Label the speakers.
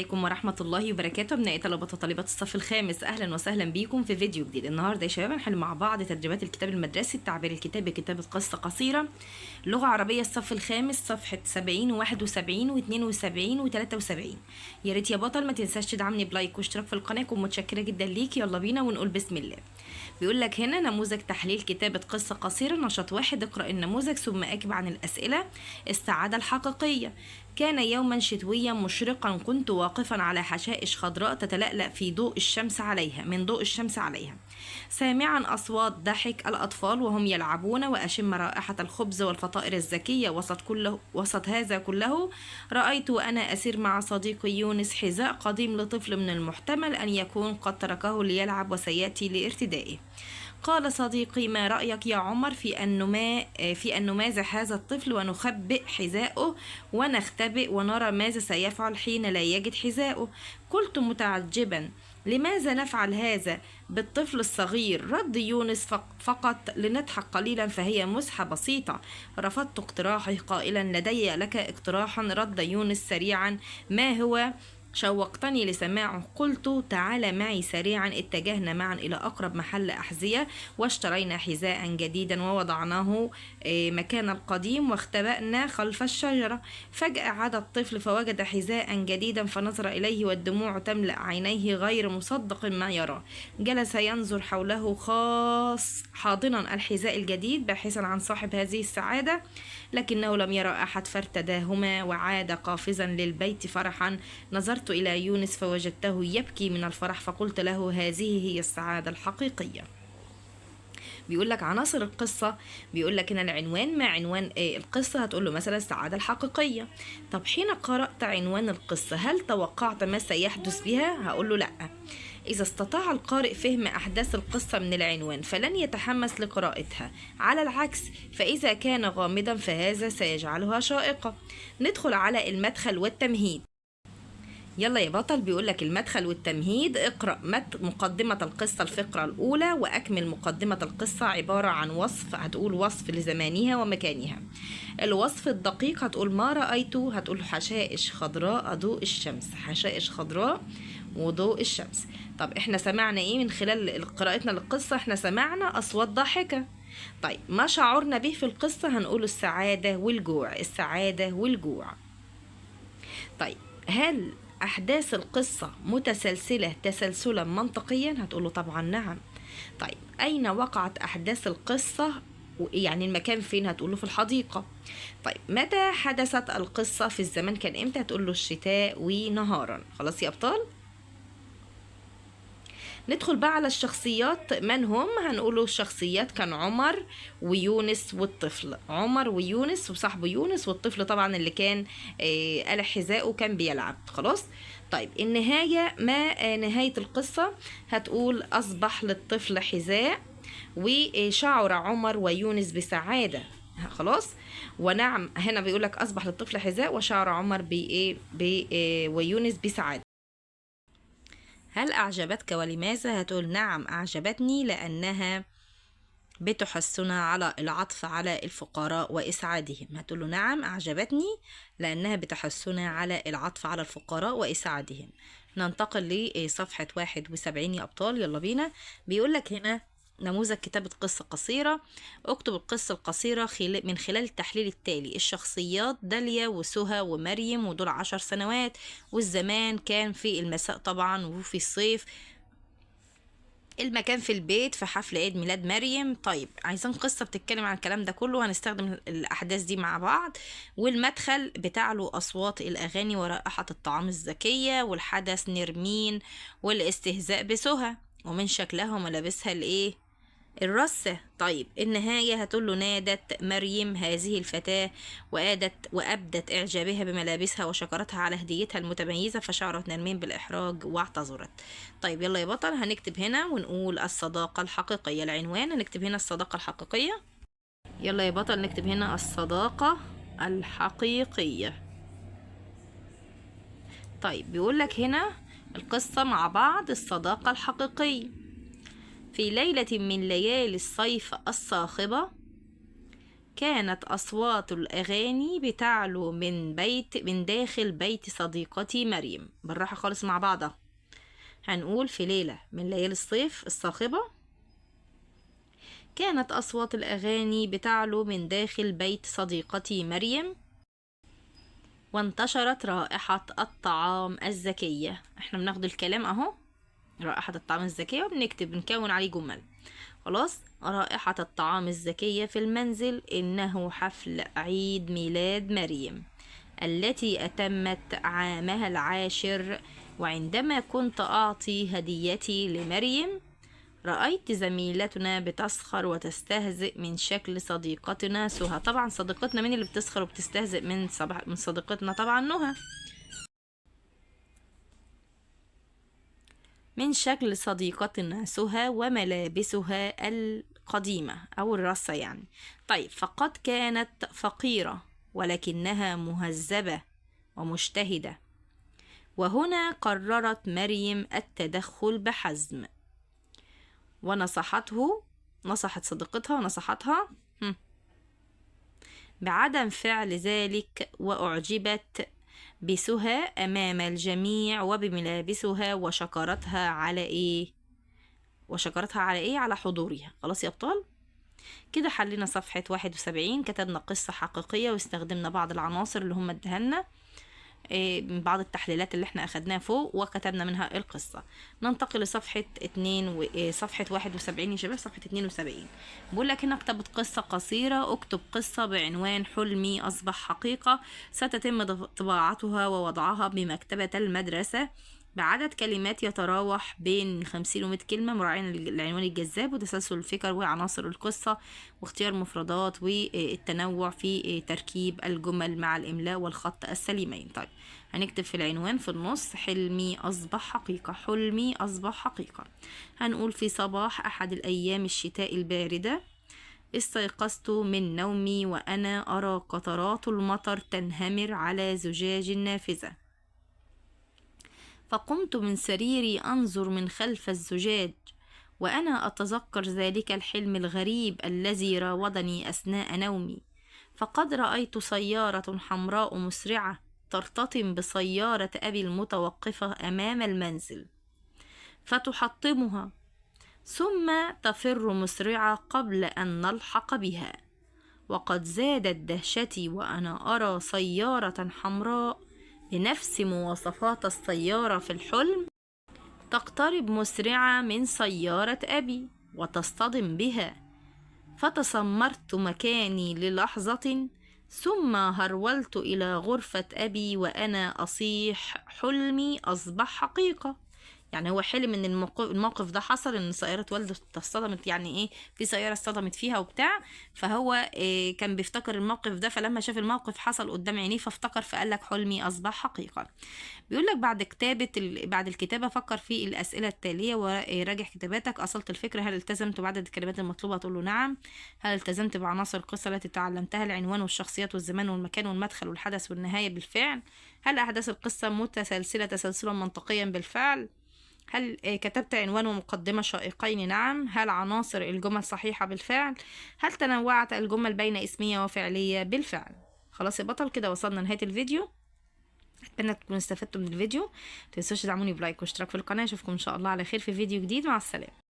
Speaker 1: عليكم ورحمة الله وبركاته أبنائي طلبة وطالبات الصف الخامس، أهلا وسهلا بيكم في فيديو جديد. النهاردة يا شباب هنحل مع بعض تدريبات الكتاب المدرسي التعبير الكتابي كتابة قصة قصيرة لغة عربية الصف الخامس، صفحة 70 و71 و72 و73. يا ريت يا بطل ما تنساش تدعمني ب like واشتراك في القناة، كنت متشكرة جدا ليك. يلا بينا ونقول بسم الله. بيقول لك هنا نموذج تحليل كتابة قصة قصيرة، نشاط واحد. اقرأ النموذج ثم أجب عن الأسئلة. السعادة الحقيقية. كان يوما شتويا مشرقا، كنت واقفا على حشائش خضراء تتلألأ في ضوء الشمس عليها من ضوء الشمس عليها، سامعا أصوات ضحك الأطفال وهم يلعبون، وأشم رائحة الخبز والفطائر الزكية. وسط هذا كله رأيت وأنا أسير مع صديقي يونس حذاء قديم لطفل من المحتمل أن يكون قد تركه ليلعب وسيأتي لارتدائه. قال صديقي: ما رأيك يا عمر في أن نمازح هذا الطفل ونخبئ حذاءه ونختبئ ونرى ماذا سيفعل حين لا يجد حذاءه؟ قلت متعجبا: لماذا نفعل هذا بالطفل الصغير؟ رد يونس: فقط لنضحك قليلا، فهي مزحة بسيطة. رفضت اقتراحه قائلا: لدي لك اقتراحا. رد يونس سريعا: ما هو؟ شوقتني لسماعه. قلت: تعال معي سريعا. اتجهنا معا إلى أقرب محل أحذية واشترينا حذاء جديدا ووضعناه مكان القديم واختبأنا خلف الشجرة. فجأة عاد الطفل فوجد حذاء جديدا، فنظر إليه والدموع تملأ عينيه غير مصدق ما يراه. جلس ينظر حوله خاص حاضنا الحذاء الجديد باحثا عن صاحب هذه السعادة، لكنه لم يرى أحد، فارتداهما وعاد قافزا للبيت فرحا. نظرت إلى يونس فوجدته يبكي من الفرح، فقلت له: هذه هي السعادة الحقيقية. بيقول لك عناصر القصة، بيقول لك هنا العنوان، ما عنوان إيه القصة؟ هتقول له مثلا السعادة الحقيقية. طب حين قرأت عنوان القصة هل توقعت ما سيحدث بها؟ هقول له لأ. إذا استطاع القارئ فهم أحداث القصة من العنوان فلن يتحمس لقراءتها، على العكس فإذا كان غامضا فهذا سيجعلها شائقة. ندخل على المدخل والتمهيد. يلا يا بطل، بيقول لك المدخل والتمهيد. اقرأ مقدمة القصة الفقرة الأولى وأكمل مقدمة القصة عبارة عن وصف. هتقول وصف لزمانها ومكانها. الوصف الدقيق هتقول ما رأيته، هتقول حشائش خضراء ضوء الشمس، حشائش خضراء وضوء الشمس. طب احنا سمعنا ايه من خلال قراءتنا للقصة؟ احنا سمعنا أصوات ضاحكة. طيب ما شعرنا به في القصة؟ هنقول السعادة والجوع، السعادة والجوع. طيب هل أحداث القصة متسلسلة تسلسلا منطقيا؟ هتقوله طبعا نعم. طيب أين وقعت أحداث القصة؟ يعني المكان فين؟ هتقوله في الحديقة. طيب متى حدثت القصة؟ في الزمان كان إمتى؟ هتقوله الشتاء ونهارا. خلاص يا أبطال، ندخل بقى على الشخصيات. من هم؟ هنقوله الشخصيات كان عمر ويونس والطفل، عمر ويونس وصاحبه يونس والطفل طبعا اللي كان قلع حذائه وكان بيلعب. خلاص. طيب النهاية، ما نهاية القصة؟ هتقول أصبح للطفل حذاء وشعر عمر ويونس بسعادة. خلاص. ونعم هنا بيقولك أصبح للطفل حذاء وشعر عمر بإيه ويونس بسعادة. هل أعجبتك ولماذا؟ هتقول نعم أعجبتني لأنها بتحثنا على العطف على الفقراء وإسعادهم. هتقول له نعم أعجبتني لأنها بتحثنا على العطف على الفقراء وإسعادهم. ننتقل لصفحة 71 يا أبطال، يلا بينا. بيقول لك هنا نموذج كتابة قصة قصيرة. اكتب القصة القصيرة من خلال التحليل التالي. الشخصيات داليا وسهى ومريم ودول 10 سنوات، والزمان كان في المساء طبعا وفي الصيف، المكان في البيت في حفل عيد ميلاد مريم. طيب عايزين قصة بتتكلم عن الكلام ده كله، هنستخدم الأحداث دي مع بعض. والمدخل بتعلو أصوات الأغاني ورائحة الطعام الزكية، والحدث نرمين والاستهزاء بسهى ومن شكلها وملابسها الإيه الرصة. طيب النهاية هتقول له نادت مريم هذه الفتاة وأبدت إعجابها بملابسها وشكرتها على هديتها المتميزة، فشعرت نرمين بالإحراج واعتذرت. طيب يلا يا بطل هنكتب هنا ونقول الصداقة الحقيقية. العنوان هنكتب هنا الصداقة الحقيقية. يلا يا بطل نكتب هنا الصداقة الحقيقية. طيب بيقول لك هنا القصة مع بعض، الصداقة الحقيقية. في ليلة من ليالي الصيف الصاخبة كانت أصوات الأغاني بتعلو من داخل بيت صديقتي مريم. بالراحة خالص مع بعضها. هنقول في ليلة من ليالي الصيف الصاخبة كانت أصوات الأغاني بتعلو من داخل بيت صديقتي مريم، وانتشرت رائحة الطعام الزكية. احنا بناخد الكلام اهو، رائحة الطعام الزكية، وبنكتب بنكون عليه جمل. خلاص، رائحة الطعام الزكية في المنزل، إنه حفل عيد ميلاد مريم التي أتمت عامها العاشر. وعندما كنت أعطي هديتي لمريم رأيت زميلتنا بتسخر وتستهزئ من شكل صديقتنا سهى. طبعا صديقتنا مين اللي بتسخر وبتستهزئ من صديقتنا؟ طبعا نهى. من شكل صديقتنا سهى وملابسها القديمة أو الرصة يعني. طيب، فقد كانت فقيرة ولكنها مهذبة ومجتهدة. وهنا قررت مريم التدخل بحزم، ونصحته، نصحت صديقتها ونصحتها بعدم فعل ذلك، وأعجبت بسهى أمام الجميع وبملابسها، وشكرتها على إيه؟ وشكرتها على إيه؟ على حضورها. خلاص يا أبطال، كده حلينا صفحة 71، كتبنا قصة حقيقية واستخدمنا بعض العناصر اللي هم ادهلنا من بعض التحليلات اللي احنا اخدناها فوق، وكتبنا منها القصة. ننتقل لصفحة صفحة 71 يا شباب، صفحة 72. بقول لك هنا اكتبت قصة قصيرة، اكتب قصة بعنوان حلمي أصبح حقيقة، ستتم طباعتها ووضعها بمكتبة المدرسة بعدد كلمات يتراوح بين 50 و 100 كلمة، مراعين العنوان الجذاب وتسلسل الفكر وعناصر القصة واختيار مفردات والتنوع في تركيب الجمل مع الإملاء والخط السليمين. طيب، هنكتب في العنوان في النص حلمي أصبح حقيقة، حلمي أصبح حقيقة. هنقول في صباح أحد الأيام الشتاء الباردة استيقظت من نومي وأنا أرى قطرات المطر تنهمر على زجاج النافذة، فقمت من سريري أنظر من خلف الزجاج وأنا أتذكر ذلك الحلم الغريب الذي راودني أثناء نومي، فقد رأيت سيارة حمراء مسرعة ترتطم بسيارة أبي المتوقفة أمام المنزل فتحطمها، ثم تفر مسرعة قبل أن نلحق بها. وقد زادت دهشتي وأنا أرى سيارة حمراء بنفس مواصفات السيارة في الحلم تقترب مسرعة من سيارة أبي وتصطدم بها، فتسمرت مكاني للحظة، ثم هرولت إلى غرفة أبي وأنا أصيح حلمي أصبح حقيقة. يعني هو حلم ان الموقف ده حصل، ان سيارة والده اتصدمت، يعني ايه، في سيارة اتصدمت فيها وبتاع، فهو إيه كان بيفتكر الموقف ده، فلما شاف الموقف حصل قدام عينيه فافتكر، فقال لك حلمي اصبح حقيقة. بيقول لك بعد الكتابة فكر في الأسئلة التالية وراجع كتاباتك. أصلت الفكرة، هل التزمت بعدد الكلمات المطلوبة؟ تقول له نعم. هل التزمت بعناصر القصة التي تعلمتها، العنوان والشخصيات والزمان والمكان والمدخل والحدث والنهاية بالفعل؟ هل أحداث القصة متسلسلة تسلسلا منطقيا بالفعل؟ هل كتبت عنوان ومقدمة شائقين؟ نعم. هل عناصر الجمل صحيحة بالفعل؟ هل تنوعت الجمل بين اسمية وفعلية بالفعل؟ خلاص يا بطل، كده وصلنا لنهاية الفيديو. اتمنى تكونوا استفدتوا من الفيديو. متنسوش تدعموني ب like واشتراك في القناة. اشوفكم ان شاء الله على خير في فيديو جديد. مع السلامة.